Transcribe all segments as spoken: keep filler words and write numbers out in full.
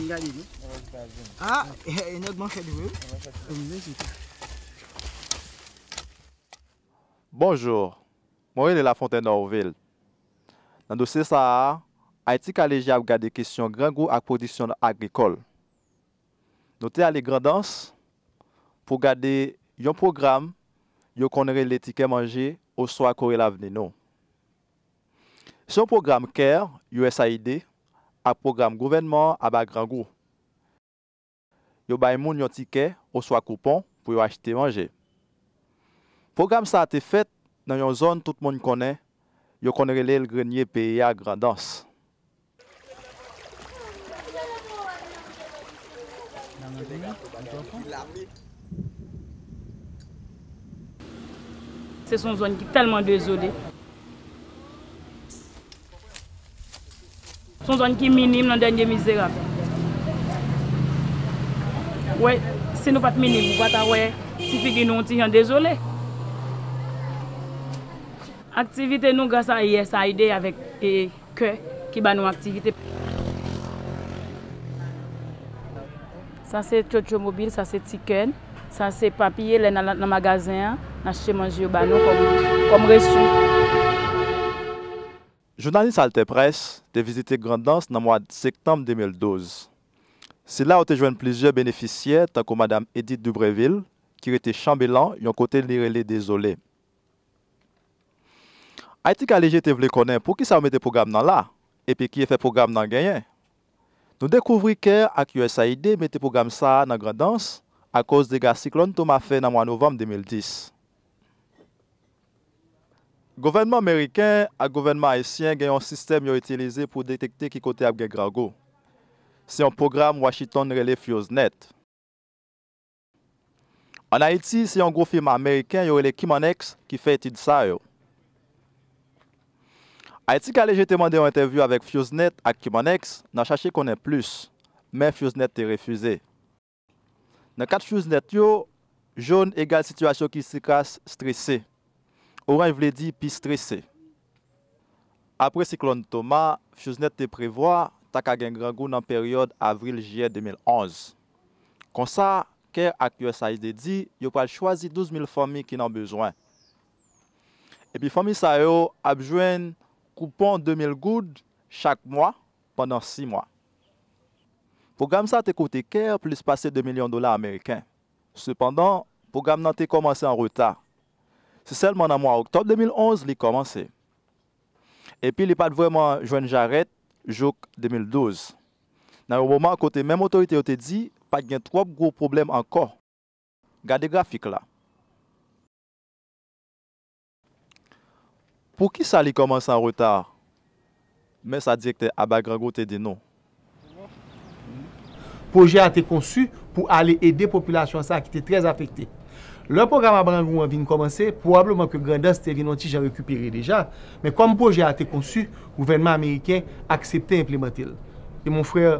Gade nou. Ah, e nèg manchèt vre wi. Mwen se tou. Bonjou, mwen rele Lafontaine Orville. Nan dosye sa a, Ayiti Ka Leje ap gade kesyon grangou ak pwodiksyon agrikòl. Nou te ale Grandans pou gade yon pwogram yo konn rele Tikè Manje oswa Kore Lavni Nou. Se yon pwogram care, U S A I D, ak pwogram gouvènman an aba grangou. Yo bay moun yon tikè oswa koupon pou yo achte manje. Pwogram sa a te fèt nan yon zòn tout moun konnen, yo konn rele l grennye peyi a, Grandans. Se yon zòn ki tèlman dezole. Se yon zòn ki minim nan dènye mizerab. Wè, si nou pa t minim, ou pa ta wè ti figi nou yon ti jan dezole. Aktivite nou gras a U S A I D avèk, e, kè ki ba nou aktivite. Sa se tchotcho mobil, sa se tikè, sa se papiye, lè n al nan magazen an, n achte manje yo ba nou kòm, kòm resou. Jounalis Alter Presse te vizite Grandans nan mwa septanm de mil douz. Se la ou te jwenn plizyè benefisyè, tankou Madam Edith Dubreville, ki rete Chanbelan, yon kote li rele dezole. Ayiti Ka Leje te vle konnen poukisa yo mete pwogram nan la, epi ki efè pwogram nan genyen. Nou dekouvri care ak U S A I D mete pwogram sa a nan Grandans akoz dega siklòn Toma fè nan mwa novanm de mil dis. Gouvènman meriken ak gouvènman ayisyen gen yon sistèm yo itilize pou detekte ki kote ap gen grangou. Se yon pwogram Washington rele FuseNet. Ann Ayiti, se yon gwo fim ameriken yo rele Kimanex ki fè etid sa yo. Ayiti Ka Leje te mande yon entèvyou avèk FuseNet ak Kimanex nan chache konnen plis, men FuseNet te refize. Nan kat FuseNet yo, jòn egal sitiyasyon ki sika strese. Oranj vle di pi strese. Apre siklòn Toma, FuseNet te prevwa ta ka gen grangou nan peryòd avril-jiyè de mil onz. Konsa, care ak U S A I D di yo pral chwazi douz mil fanmi ki nan bezwen. Epi fanmi sa yo ap jwenn koupon de mil goud chak mwa pandan sis mwa. Pwogram sa te koute care plis pase de milyon dola ameriken. Sepandan, pwogram nan te kòmanse an reta. Se sèlman nan mwa oktòb de mil onz li kòmanse. Epi li pa t vrèman jwenn jarèt jouk de mil douz, nan yon moman kote menm otorite yo te di pa t gen twòp gwo pwoblèm ankò. Gade grafik la. Poukisa li kòmanse an reta? Men sa direktè Aba Grangou te di nou. Pwojè a te konsi pou ale ede popilasyon sa a ki te trè afekte. Lè pwogram Aba Grangou an vin kòmanse, pwobableman ke Grandans te vin yon ti jan rekipere deja, men kòm pwojè a te konsi, gouvènman ameriken aksepte enplimante l. E mon frè,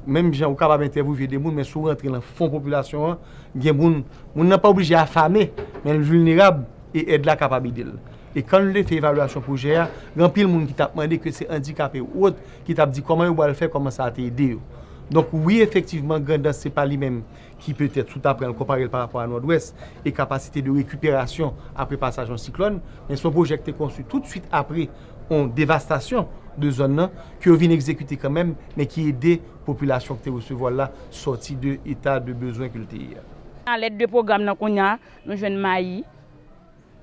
menm jan ou kapab entèvyouve de moun, men si w rantre nan fon popilasyon an, gen moun, moun nan pa oblije afame, men l vilnerab e èd la kapab ede l. E kan nou te fè evalyasyon pwojè a, gen anpil moun ki t ap mande ke se andikape ou wòt ki t ap di kòman yo pral fè, kòman sa a te ede yo. Donk, wi, efektivman, Grandans se pa li menm ki petèt, si w ta pran l konpare l pa rapò a Nòdwès, e kapasite de rekiperasyon apre pasaj yon siklòn, men se yon pwojè ki te konstwi toutswit apre yon devastasyon de zòn nan, ke yo vin egzekite kanmenm, men ki ede popilasyon ki te resevwa l la sòti de eta de bezwen ke l te ye a. A lèd de pwogram nan kounye a, nou jwenn mayi,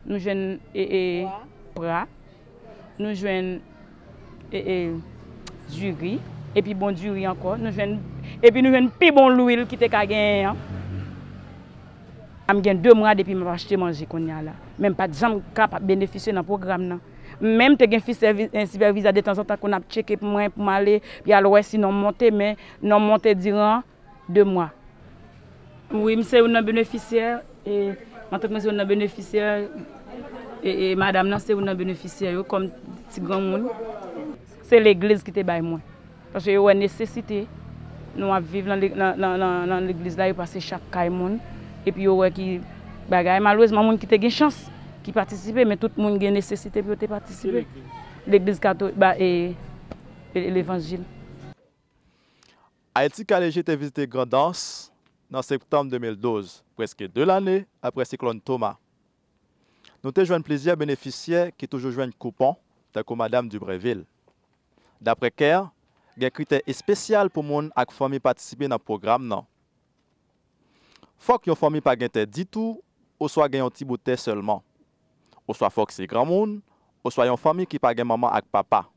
nou jwenn e, e, pra, nou jwenn e, e, diri, epi bon diri ankò, nou jwenn, epi nou jwenn pi bon lwil ki te ka genyen an. M gen de mwa depi m ap achte manje kounye a la, men m pa t janm kapab benefisye nan pwogram nan. M menm te gen fi sèvi-, e, sipèvizè detanzantan konn ap tcheke pou mwen, pou m ale, pou y al wè si non m monte, men non m monte diran de mwa. Wi, m se youn nan benefisyè, e, antank mwen se youn nan benefisyè, e, e, madanm nan se youn nan benefisyè yo, kòm ti granmoun. Se legliz ki te bay mwen. Paske yo wè nesesite nou ap viv nan le-, nan, nan, nan, nan legliz la, yo pase chak kay moun, epi yo wè ki bagay. Malerezman, moun ki te gen chans, ki patisipe, men tout moun gen nesesite pou yo te patisipe. Legliz kato-, ba, e, e, levanjil. Ayiti K L G te vizite Grandans nan septanm de mil douz, prèske de lane apre siklòn Toma. Nou te jwenn plizyè benefisyè ki toujou jwenn koupon, tankou Madam Dubreville. Daprè Care, gen kritè espesyal pou moun ak fanmi patisipe nan pwogram nan. Fòk yon fanmi pa gen tè ditou, oswa gen yon ti bout tè sèlman. Oswa fòk se granmoun, oswa yon fanmi ki pa gen manman ak papa.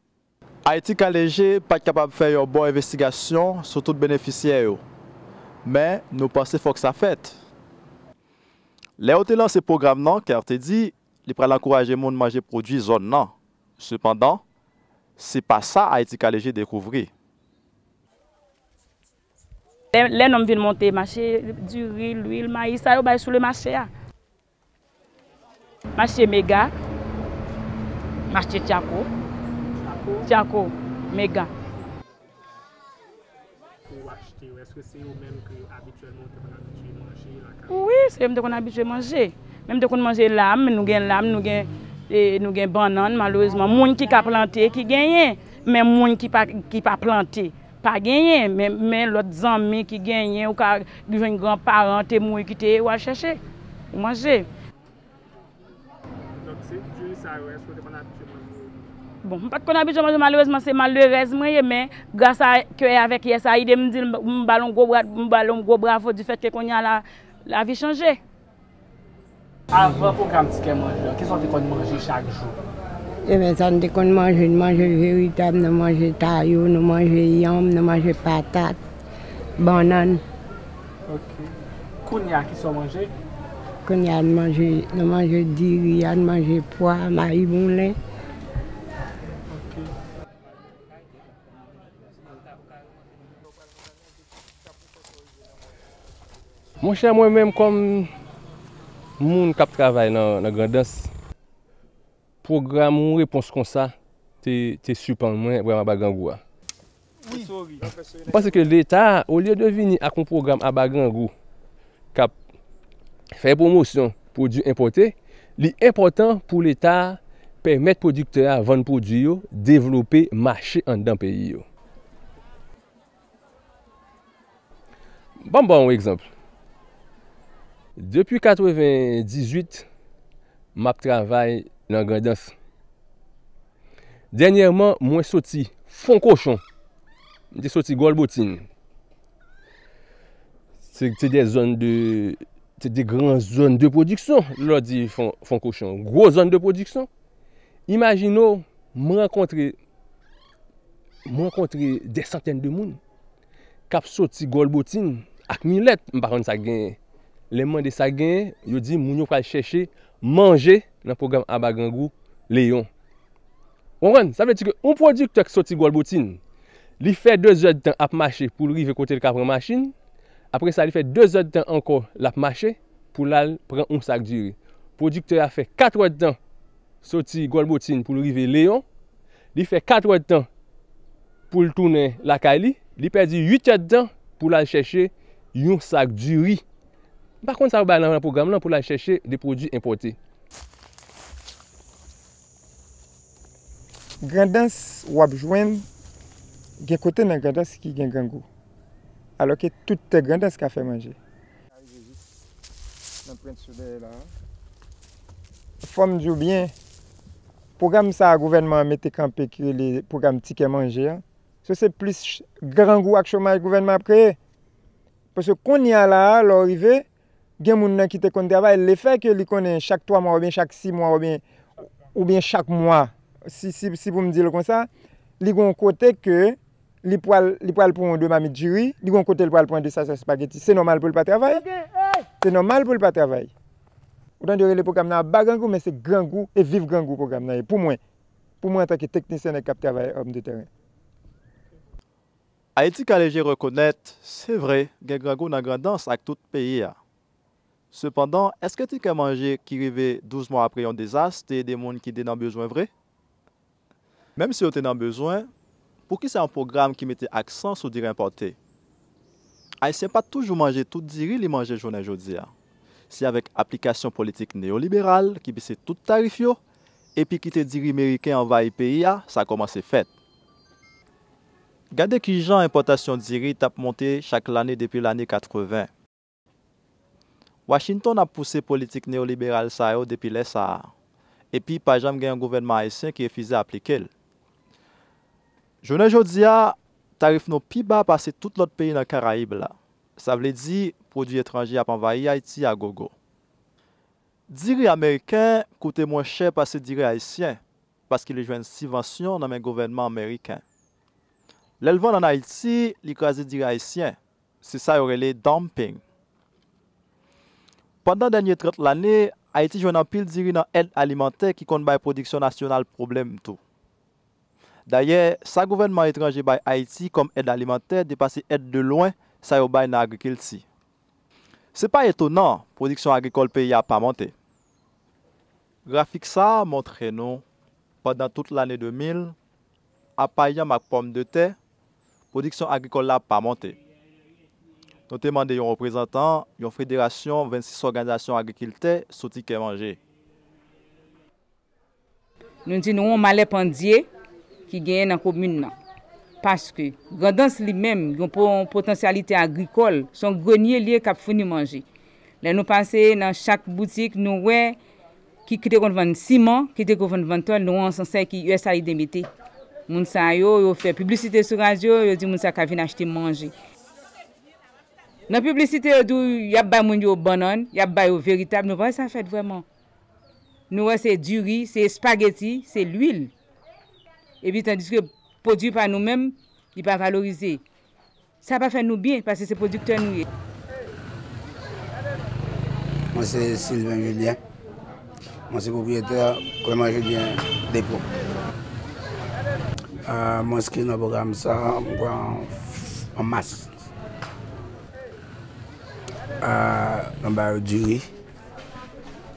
Ayiti K L G pa t kapab fè yon bon envestigasyon sou tout benefisyè yo, men nou panse fòk sa fèt. Lè yo te lanse pwogram nan, Care te di li pral ankouraje moun manje pwodui zòn nan. Sepandan, se pa sa Ayiti K L G dekouvri. Lè, lè nonm vin monte mache, diri, lwil, mayi, sa yo bay sou le mache a. M achte mega, m achte tchako, tchako, mega. Ou achte yo, èske se yo menm ke abityèlman ou te konn abitye manje lakay ou? Wi, se yo m te konn abitye manje. Men m te konn manje lam, nou gen lam, nou gen, e, nou gen bannann, malerezman. Moun ki ka plante ki genyen, men moun ki pa, ki pa plante, pa genyen. Men, men lòt zanmi ki genyen, ou ka jwenn granparan te mouri kite, w al chèche, ou manje. Donk, se diri sa yo, èske w te konn abitye manje yo? Bon, m pa t konn abitye manje, malerezman, se malerèz mwen ye, men gras a Care avèk U S A I D, m di l, m ba l yon gwo bra, m ba l yon gwo bravo difèt ke kounye a la, lavi chanje. Avan pwogram Ti Kè Manje an, kisa w te konn manje chak jou? Ebyen, sa n te konn manje, n manje veritab, nou manje tayo, nou manje yanm, nou manje patat, bannann. Ok. Kounye a, kisa w manje? Kounye a, n manje, nou manje diri a, n manje pwa, mayi moulen. Ok. Monchè, mwen menm kòm moun k ap travay nan, nan Grandans, pwogram yon repons konsa te, te siprann mwen vrèman aba grangou a. Mwen panse ke Leta, olye de vini ak yon pwogram aba grangou k ap fè pwomosyon pwodui enpòte, li enpòtan pou Leta pèmèt pwodiktè a vann pwodui yo, devlope mache anndan peyi yo. Ban m ba w yon egzanp. Depi katrevendizuit, m ap travay nan Grandans. Dènyèman, mwen soti Fon Kochon. M te soti Gòlbotin. Se te de zòn de, se de gran zòn de pwodiksyon, lè w di Fon, Fon Kochon. Gwo zòn de pwodiksyon. Imajine w, m rankontre, m rankontre de santèn de moun k ap soti Gòlbotin ak milèt, m pa konn sa k genyen. Lè m mande sa k genyen, yo di m moun yo pral chèche manje nan pwogram Aba Grangou Leyon. Ou konprann? Sa vle di ke yon pwodiktè k soti Gòlbotin, li fè de zèdtan ap mache pou l rive kote l ka pran machin, apre sa, li fè de zèdtan ankò l ap mache pou l al pran yon sak diri. Pwodiktè a fè katrèdtan soti Gòlbotin pou l rive Leyon, li fè katrèdtan pou l tounen lakay li, li pèdi uitèdtan pou l al chèche yon sak diri. M pa konn sa yo bay nan pwogram lan pou l al chèche de pwodui enpòte. Grandans, w ap jwenn, gen kote nan Grandans ki gen grangou. Alòske tout tè Grandans ka fè manje. Fò m di w byen, pwogram sa a gouvènman an mete kanpe ki rele pwogram Ti Kè Manje an, se se plis grangou ak chomaj gouvènman ap kreye. Paske kounye a la a, lè w rive, gen moun nan ki te konn travay, lefètke li konnen chak twa mwa oubyen chak sis mwa oubyen, oubyen chak mwa, si, si, si pou m di l konsa, li gen yon kote ke li pral, li pral pran yon de mamit diri, li gen yon kote li pral pran de sachet espageti. Se nòmal pou l pa travay. Se nòmal pou l pa travay. Ou tande yo rele pwogram nan Aba Grangou, men se grangou e viv grangou pwogram nan ye pou mwen. Pou mwen antanke teknisyen nèg k ap travay òm de tèren. Ayiti K L G rekonèt, se vre, gen grangou nan Grandans ak tout peyi a. Sepandan, èske Ti Kè Manje ki rive douz mwa apre yon dezas te ede moun ki te nan bezwen vre? Menm si yo te nan bezwen, poukisa yon pwogram ki mete aksan sou diri enpòte? Ayisyen pa t toujou manje tout diri li manje jounen jodi a. Se avèk aplikasyon politik neyoliberal ki bese tout tarif yo, epi kite diri meriken anvayi peyi a, sa kòmanse fèt. Gade kijan enpòtasyon diri t ap monte chak lane depi lane katreven. Washington ap pouse politik neyoliberal sa yo depi lè sa a, epi pa janm gen yon gouvènman ayisyen ki refize aplike l. Jounen jodi a, tarif nou pi ba pase tout lòt peyi nan Karayib la. Sa vle di, pwodui etranji ap anvayi Ayiti a gogo. Diri ameriken koute mwen chè pase diri ayisyen, paske li jwenn sibvansyon nan men gouvènman ameriken. Lè l vann ann Ayiti, li kraze diri ayisyen. Se sa yo rele dumping. Pandan dènye trant lane, Ayiti jwenn anpil diri nan èd alimantè ki konn bay pwodiksyon nasyonal pwoblèm tou. Dayè, sa gouvènman etranje bay Ayiti kòm èd alimantè depase èd de lwen sa yo bay nan agrikilti. Se pa etonan pwodiksyon agrikòl peyi a pa monte. Grafik sa a montre nou, pandan tout lane de mil, apa yanm ak pòmdetè, pwodiksyon agrikòl la pa monte. Nou te mande yon reprezantan yon federasyon vennsis òganizasyon agrikiltè soti kè manje. Nou di nou yon malè pandye ki genyen nan komin nan. Paske Grandans li menm gen yon po- potansyalite agrikòl, se yon grenye li ye k ap founi manje. Lè nou pase nan chak boutik, nou wè ki, ki te konn vann siman, ki te konn vann tòl, nou wè yon sansè ki U S A I D mete. Moun sa yo, yo fè piblisite sou radyo, yo di moun sa ka vin achte manje. Nan piblisite, yo di w y ap bay moun yo bannann, y ap ba yo veritab, nou pa wè sa fèt vrèman. Nou wè se diri, se espageti, se lwil. Epi tandiske pwodui pa nou menm, li pa valorize. Sa pa fè nou byen, paske se pwodiktè nou ye. Mwen se Sylvain Julien. Mwen se pwopriyetè Clément Julien Dépôt. Ah, mwen enskri nan pwogram sa, mwen kwè an, an mas. Ah, nan ba yo diri.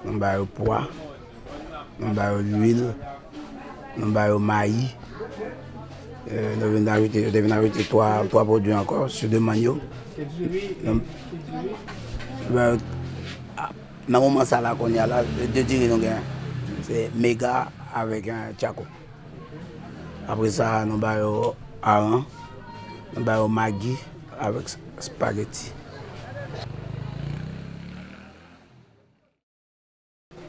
Nou ba yo pwa, nou ba yo lwil, nou ba yo mayi. Eh, nou vin ajoute, yo te vin ajoute twa, twa pwodui ankò sou demann yo. Nou, nou ba yo, a, nan moman sa la kounye a la, de diri nou gen, se mega avèk, eh, tchako. Apre sa, nou ba yo aran, nou ba yo magi avèk spageti.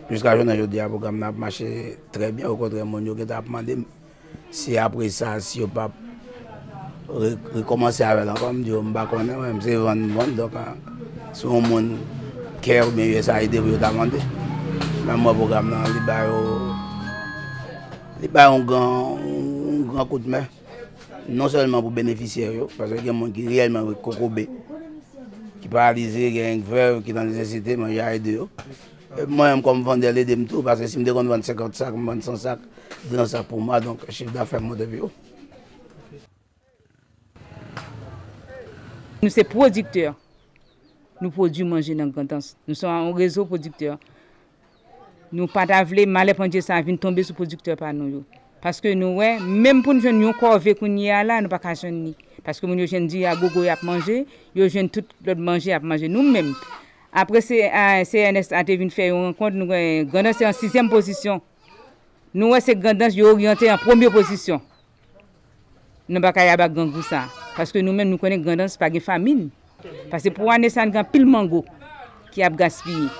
Jiska jounen jodi a, pwogram nan ap mache trè byen. Okontrè, moun yo gentan ap mande m si apre sa, si yo p ap re- rekòmanse avè l ankò. M di yo, m pa konnen, mwen, m se vann m vann. Donk, se yon moun kè oubyen U S A I D pou yo ta mande. Men m wè pwogram nan, li ba yo, li ba yo yon gran, yon gran kout men. Non sèlman pou benefisyè yo, paske gen moun ki reyèlman kokobe, ki paralize, gen vèv ki nan nesesite, mwen ede yo. Mwen menm kòm vandè, l ede m tou, paske si m te konn vann senkant sak, m vann san sak, de san sak pou mwa, donk chif dafè m monte pi wo. Nou se pwodiktè. Nou pwodui manje nan Grandans. Nou se yon rezo pwodiktè. Nou pa ta vle malè pandye sa a vin tonbe sou pwodiktè pa nou yo. Paske nou wè, menm pou n jwenn yon kòve kounye a la, nou pa ka jwenn li. Paske moun yo jwenn diri a gogo y ap manje, yo jwenn tout lòt manje y ap manje. Nou menm, apre se, a, C N S A te vin fè yon rankont, nou wè Grandans se an sizyèm pozisyon. Nou wè se Grandans yo oryante an premye pozisyon. Nou pa ka yab ak grangou sa. Paske nou menm nou konnen Grandans pa gen famin. Paske pou ane sa a, nou gen anpil mango ki ap gaspiye.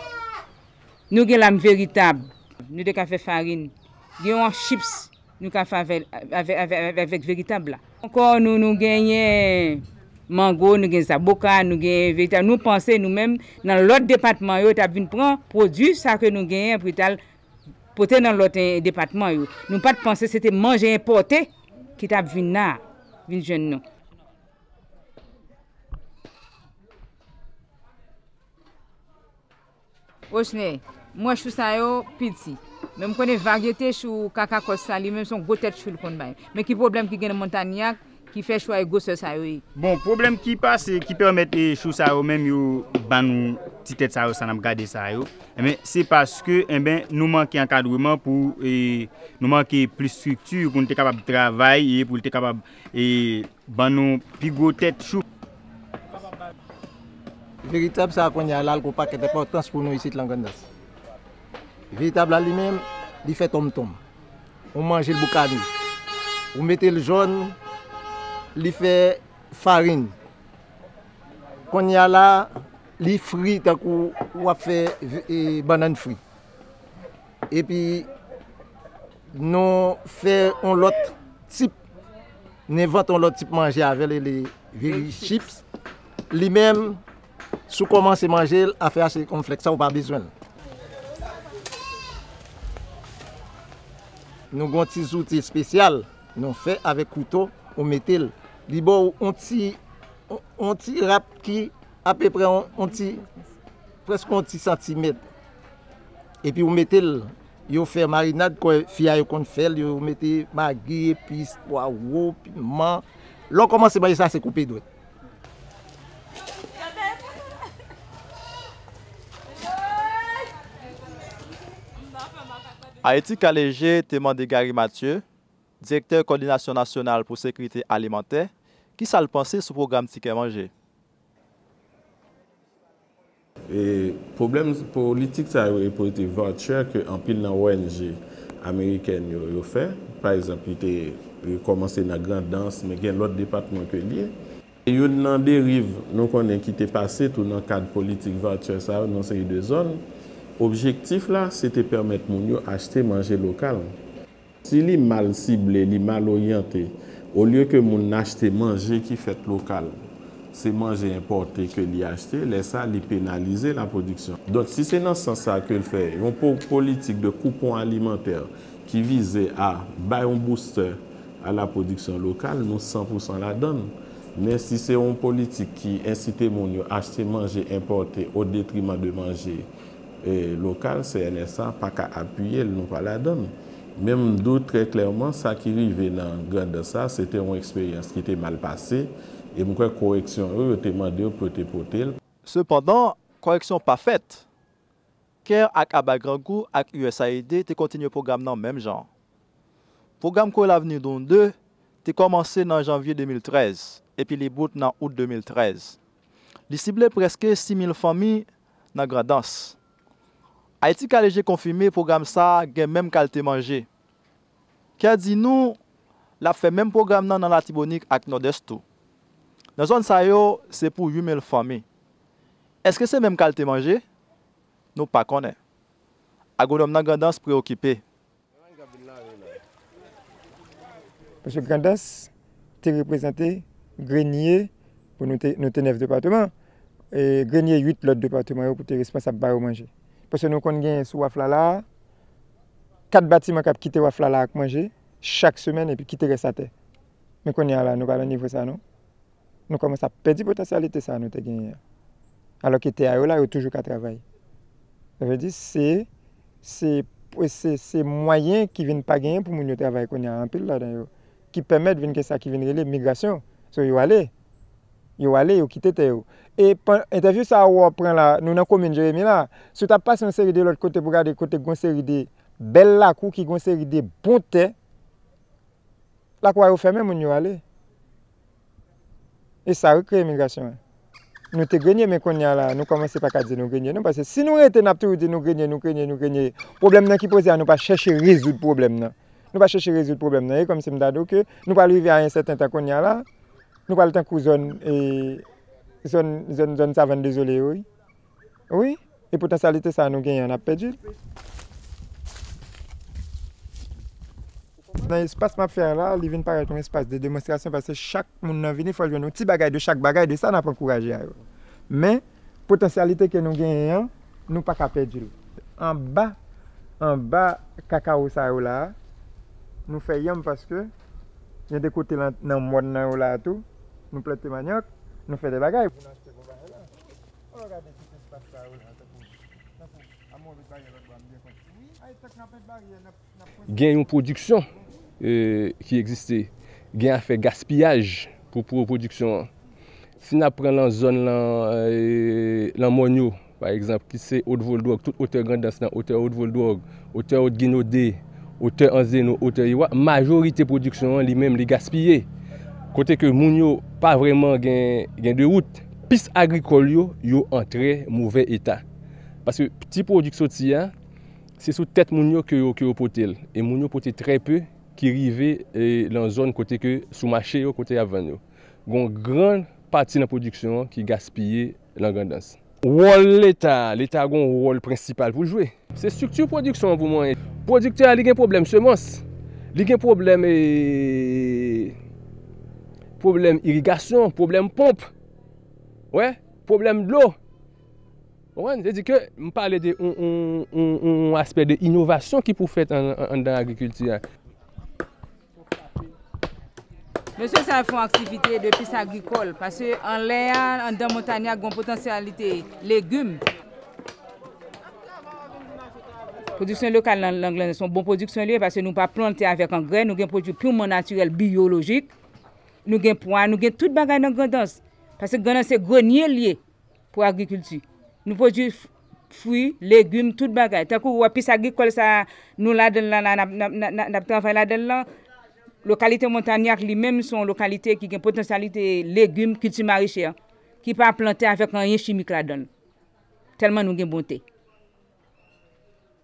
Nou gen lam veritab. Nou te ka fè farin. Gen yon chips nou ka fè avè, avè, avè, avè, avèk veritab la. Ankò, nou, nou genyen mango, nou gen zaboka, nou gen veritab. Nou panse nou menm, nan lòt depatman yo, t ap vin pran pwodui sa ke nou genyen pou y t al pote nan lòt, eh, depatman yo. Nou pa t panse se te manje enpòte ki t ap vin la, vin jwenn nou. Osnè, m wè chou sa yo piti. Men m konnen varyete chou Kakakòs sa li menm se yon gwo tèt chou l konn bay. Men ki pwoblèm ki gen nan Montanyak ki fè chou a e gwosè sa yo ye? Bon, pwoblèm ki pase, ki pèmèt, e, chou sa yo menm yo ban nou ti tèt sa yo, sa n ap gade sa yo, enben, se paske, enben, nou manke ankadreman pou, e, nou manke plis estrikti pou n te kapab travay e pou l te kapab, e, ban nou pi gwo tèt chou. Veritab sa a kounye a la, l gen yon pakèt enpòtans pou nou isit lan Grandans. Veritab la li menm, li fè tonmtonm. Ou manje l boukannen. Ou mete l jòn, Li fè farin. Kounye a la, li fri tankou w ap fè, e, bannann fri. Epi, nou fè yon lòt tip, nou envante yon lòt tip manje avè l, rele Veri Chips. Li menm, si w kòmanse manje l, afè a se kònflèks sa, ou pa bezwen l. Nou gen yon ti zouti espesyal, nou fè avèk kouto, ou mete l. Li ba w yon ti, yon, yon ti rap ki apeprè yon, yon ti, prèske yon ti santimèt. Epi ou mete l, yo fè marinad, kwè fi a yo konn fè l, yo mete magi, epis, pwawo, piman. Lè w kòmanse manje sa, se koupe dwèt. Ayiti Ka Leje te mande Gary Mathieu, direktè Kòdinasyon Nasyonal pou Sekirite Alimantè, kisa l panse sou pwogram tikè manje. E pwoblèm politik sa yo e politik voucher ke anpil nan O N G amerikèn yo, yo fè. Pa egzanp, li te kòmanse nan Grandans, men gen lòt depatman ke l ye. E youn nan deriv nou konnen ki te pase tou nan kad politik voucher sa yo nan seri de zòn, objektif la, se te pèmèt moun yo achte manje lokal. Si li mal sible, li mal oryante, olye ke moun achte manje ki fèt lokal, se manje enpòte ke li achte, lè sa, li penalize lapwodiksyon. Donk, si se nan sans sa ke l fè yon po-, politik de koupon alimantè ki vize a bay yon booster a la pwodiksyon lokal, nou san pou san ladan l. Men si se yon politik ki ensite moun yo achte manje enpòte o detriman de manje, e, lokal, C N S A pa ka apiye l, nou pa ladan l. Men m di w trè klèman, sa ki rive nan Grandans sa, se te yon eksperyans ki te mal pase, e m kwè koreksyon yo, yo te mande yo pou yo te pote l. Sepandan, koreksyon pa fèt. Care ak Aba Grangou ak U S A I D te kontinye pwogram nan menm jan. Pwogram Kore Lavni Don de te kòmanse nan janvye de mil trèz epi li bout nan out de mil trèz. Li sible prèske sis mil fanmi nan Grandans. Ayiti Ka Leje konfime pwogram sa a gen menm kalite manje. Care di nou l ap fè menm pwogram nan nan Latibonit ak Nòdès tou. Nan zòn sa yo, se pou uit mil fanmi. Èske se menm kalite manje? Nou pa konnen. Agwonòm nan Grandans preyokipe. Paske Grandans te reprezante grenye, pou nou te, nou te nèf depatman, e grenye uit lòt depatman yo pou te responsab ba yo manje. Paske nou konn genyen sou waf la la, kat batiman k ap kite waf la la ak manje chak semèn epi kite rès atè. Men kounye a la, nou pa nan nivo sa non. Nou kòmanse ap pèdi potansyalite sa a nou te genyen an. Alòske tè a yo la, yo toujou ka travay. Sa vle di, se, se, se, se mwayen ki vin pa genyen pou moun yo travay kounye a, anpil ladan yo, ki pèmèt vin gen sa ki vin rele migrasyon. So, yo ale. Yo ale, yo kite tè yo. E pan-, entèvyou sa a ou pran la, nou nan komin Jeremi la, si w t ap pase yon seri de lòt kote pou gade kote k gon seri de bèl lakou ki gon seri de bon tè, lakou a yo fèmen, moun yo ale. E sa wi k kreye migrasyon an. Nou te grenye, men kounye a la, nou kòmanse pa ka di nou grenye non, paske si nou rete, n ap toujou di nou grenye, nou grenye, nou grenye. Pwoblèm nan ki poze a, nou pa chèche rezoud pwoblèm nan. Nou pa chèche rezoud pwoblèm nan. E kòmsi m ta di w ke nou pral rive a yon sèten tan kounye a la, nou pral tankou zòn, e, zòn, zòn, zòn savann dezole yo, wi. Wi, e potansyalite sa a nou genyen an, n ap pèdi l. Nan espas m ap fè a la, li vin parèt yon espas de demonstrasyon, paske chak moun nan vini, fò l jwenn yon ti bagay de chak bagay de sa n ap ankouraje a yo. Men, potansyalite ke nou genyen an, nou pa ka pèdi l. Anba, anba kakawo sa yo la a, nou fè yanm paske gen de kote lan, nan mòn nan yo la a tou, nou plante manyòk, nou fè de bagay. Pou n achte bon bagay la. Alò, gade tout espas sa yo la, tankou, tankou, a mwen met baryè lòt bò a, m byen konn. Wi, ay, tank n ap met baryè, n ap, n ap konn. Gen yon pwodiksyon, e, ki egziste. Gen afè gaspiyaj pou, pou pwodiksyon an. Si n ap pran lan zòn lan, e, lan mòn yo, pa egzanp, ki se Haute Voldrog, tout otè Grandans lan, otè Haute Voldrog, otè Haute Guinaudée, otè Anzeno, otè Iwa, majorite pwodiksyon an li menm li gaspiye. Kote ke moun yo pa vrèman gen, gen de wout, pis agrikòl yo, yo an trè move eta. Paske ti pwodui k soti a, se sou tèt moun yo ke yo, ke yo pote l. E moun yo pote trè pe ki rive e, nan zòn kote ke sou mache yo, kote y ap vann yo. Gon gran pati nan pwodiksyon an ki gaspiye nan Grandans. Wòl Leta, Leta gon wòl prensipal pou l jwe. Se estrikti pwodiksyon an pou mwen. Pwodiktè a, li gen pwoblèm semans, li gen pwoblèm, e, pwoblèm irigasyon, pwoblèm ponp, wè, pwoblèm dlo. Ou konprann? Se di ke m pale de yon, yon, yon, yon aspè de inovasyon ki pou fèt an, an, anndan agrikilti a. Mesye sa fè yon aktivite de pis agrikòl, paske anlè a, anndan Montagnac, gon potansyalite legim. Pwodiksyon lokal nan, nan Grandans, se yon bon pwodiksyon li ye, paske nou pa plante avèk angrè, nou gen pwodui piman natirèl, biyolojik, nou gen pwa, nou gen tout bagay nan Grandans. Paske Grandans se grenye li ye pou agrikilti. Nou pwodui f-, fwi, legim, tout bagay. Tankou ou wè pis agrikòl sa a, nou ladan l la, la, n ap, n ap, n ap, n ap travay ladan l lan. Lokalite Montagnac li menm se yon lokalite ki gen potansyalite legim, kilti marechè, ki pa plante avèk anyen chimik ladan l. Tèlman nou gen bon tè.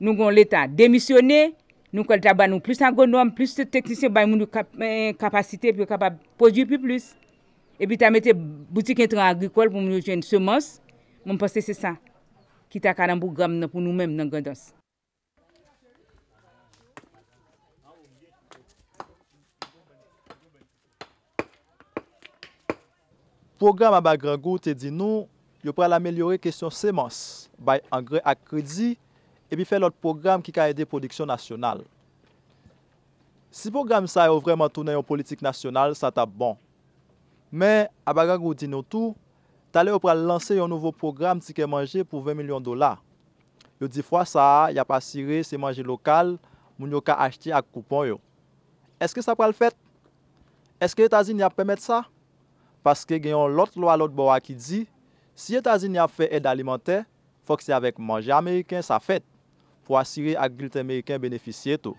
Nou gen yon Leta demisyone, nou kwè l ta ba nou plis agwonòm, plis teknisyen, bay moun yo kap-, eh, kapasite pou yo kapab pwodui pi plis. Epi ta mete boutik entran agrikòl pou moun yo jwenn semans. Mwen panse se sa ki ta ka nan pwogram nan pou nou menm nan Grandans. Pwogram Aba Grangou te di nou yo pral amelyore kesyon semans, bay angrè ak kredi, epi fè lòt pwogram ki ka ede pwodiksyon nasyonal. Si pwogram sa yo vrèman tounen yon politik nasyonal, sa t ap bon. Men, Aba Grangou di nou tou, talè yo pral lanse yon nouvo pwogram tikè manje pou ven milyon dola. Yo di fwa sa a, y ap asire se manje lokal moun yo ka achte ak koupon yo. Èske sa pral fèt? Èske Etazini ap pèmèt sa? Paske gen yon lòt lwa lòt bò a ki di, si Etazini ap fè èd alimantè, fòk se avèk manje ameriken sa fèt, pou asire agrikilte ameriken benefisye tou.